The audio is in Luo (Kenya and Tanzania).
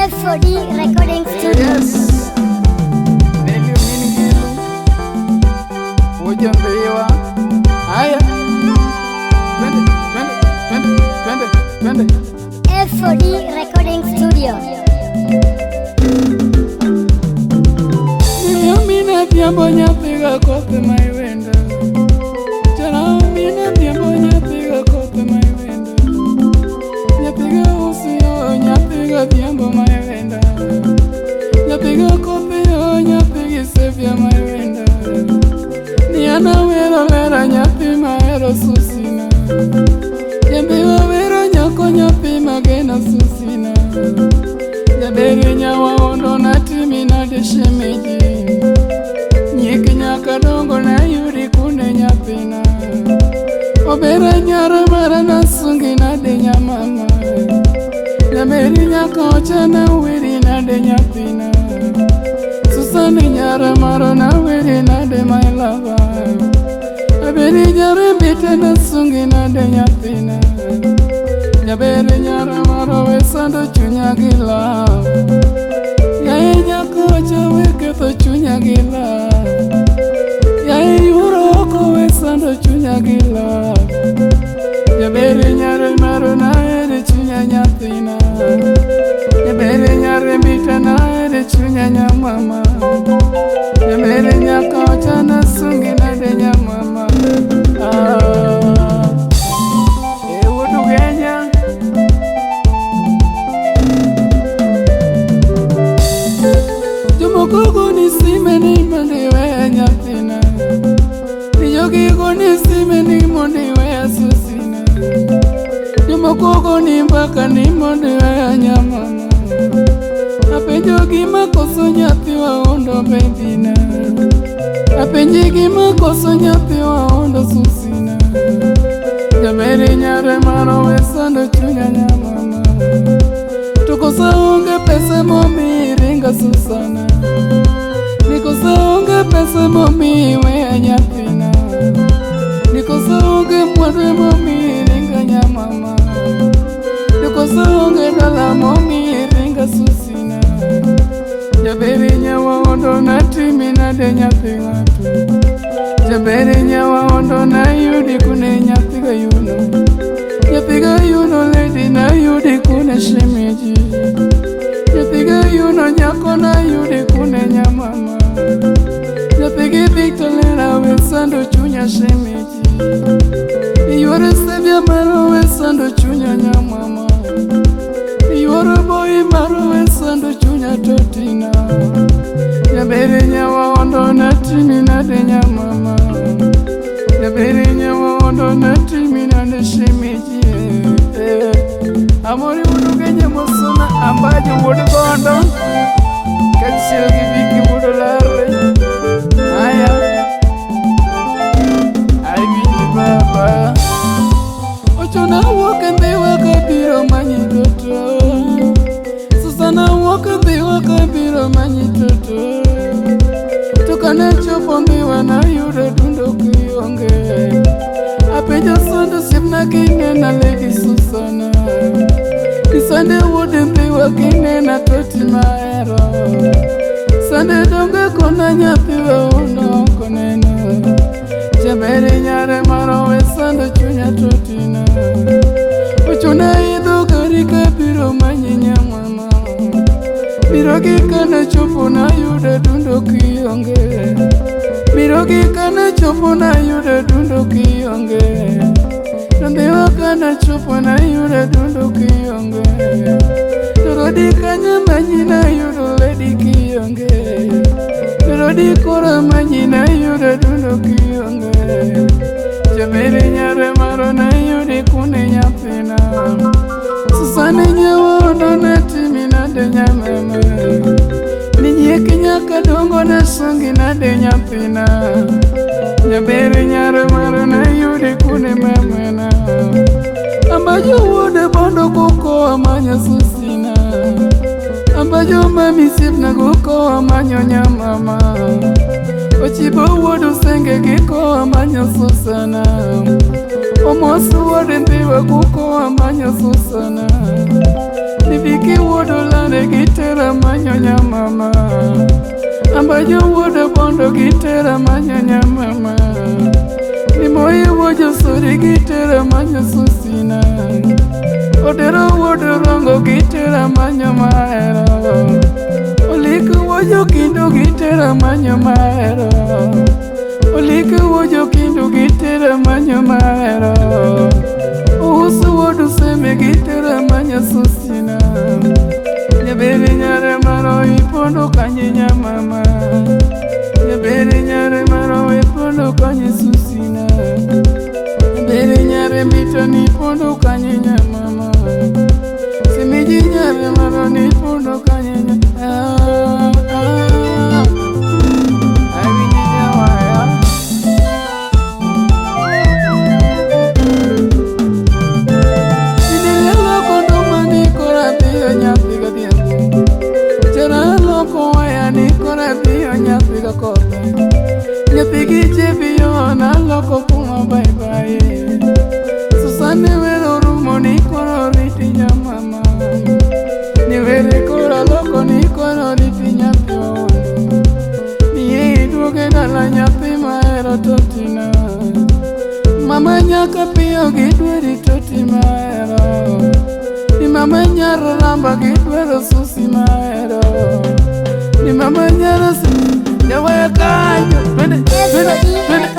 F4D Recording Studio. Yes. Nelio Mingilu. Ujambiwa. Haya. Twende, twende, twende, twende, twende. F4D Recording Studio. Niliamina vyambo nyathiga kote maiwenda. Charamina vyambo nyathiga kote maiwenda. Nyathiga usio nyathiga vyambo maiwenda. Nyathiga kote yo nyathiga sevya maiwenda. Niana wero lera nyathi mahero susina. Nyambiwa wero nyako nyathi magena susina. Jaberi nyawa ondo natimi nade shemeji. Nyik nyaka dongo na yudi kune nyathina. Obera nyara mara nasungi nade nyamama. Nyameri nyaka ochana weri nade nyathina. Susani nyara mara na weri nade my lover. Aberi nyara mbite nasungi nade nyathina. Nyaberi nyara mara wesando chunya gi love. Yaye nyakocha weketho chunya gi love. Yaye yuro oko wesando chunya gi love. Nyaberi nyara mara naere chunya nyathina. Nyaberi nyara mbite naere chunya nyamama. Nyaberi nyakocha nasungi nade nyamama. Ah. Ewudugenya. Jomoko ni sime ni mondo iweya nyathina. Jogigo ni sime ni mondo iweya susina. Jomoko ni mbaka ni mondo iweya nyamama. Apenjo gima koso nyathiwa ondo bebina. Apenji gima koso nyathiwa ondo susina. Jaberi nyare maro wesando chunya nyamama. To koso onge pesa momi ringa Susana. Nikoso onge pesa momi weya nyathina. Nikoso onge mwandu momi ringa nyamama. Nikoso onge dola momi ringa Susina. Jaberi nyawa ondo natimi nade nyathi ng'ato. Jaberi nyawa ondo nayudi kune nyathi gayuno. Nyathi gayuno lady nayudi kune shemeji. Nyathi gayuno nyako nayudi kune nyamama. Nyathi gi Victor lera wesando chunya shemeji. Iyuoro sevya maro wesando chunya nyamama. Iyuoro boy maro wesando chunya totina. Nyaberi nyawa ondo natimi nade nyamama. Nyaberi nyawa ondo natimi nade shemeji. Amori wudugenye mosuna ambajo wuod gondo. Kachiel gi Viki wuod Olare. Aya. Ai winji baba. Ochuna wuok e Ndhiwa kabiro manyi toto. Susana wuok e Ndhiwa kabiro manyi toto. To kane chopo Ndhiwa nayudo dundo kionge. Apenjo sando osiepna kinena lady Susana. Sande wuod Ndhiwa kinena toti mahero. Sande donge kona nyathiwa uno ok oneno. Jaberi nyare maro wesando chunya totina. Ochuna idho gari kabiro manyi nyamama. Biro gi kane chopo nayudo dundo kionge. Biro gi kane chopo nayudo dundo kionge. Ndhiwa kane chopo nayudo dundo kionge. Rodi kanya manyi nayudo lady kionge. Rodi kora manyi nayudo dundo kionge. Jaberi nyare maro nayudi kune nyathina. Susana nyawa ondo natimi nade nyamama. Ninyiek nyaka dongo nasungi nade nyathina. Jaberi nyare maro nayudi kune mamana. Ambajo wuode bondo kuko amanyo Susina. Ambajo mami siepna kuko amanyo nyamama. Ochibo wuod Usenge giko amanyo Susana. Omosu wuod Ndhiwa kuko amanyo Susana. Nibiki wuod Olande gite Ambajo wuod Bondo gitera manyo nyamama. Ni moyo wuod Sori gitera manyo susina. Odero wuod Rongo gitera manyo mahero. Olik wuod Kindo gitera manyo mahero. Olik wuod Kindo gitera manyo mahero. Usu wuod Seme gitera manyo susina. Nyabere nyare maro ipondo kanye nyamama. Nyabere nyare maro ipondo kanye susina. Nyabere nyare mito nipondo kanye nyamama. Simiji nyare maro nipondo kanye nyamama. Awinji nyawaya. Inelelo kondo mani kora piyo nyathi godhiambo. Chera loko waya ni kora piyo nyathi gokotho. Nyathi gi chebiyo naloko kuma bye bye. Susane wero rumo ni koro riti nyamama. Ni were kora loko ni koro riti nyathi wawondo. Ni duoge dala nyathi mahero totina. Mama nyaka piyo gidweri toti mahero. Ni mama nyaro ramba gidwero susi mahero. Ni mama nyaro si jawaya kanyo. Twende, twende, twende.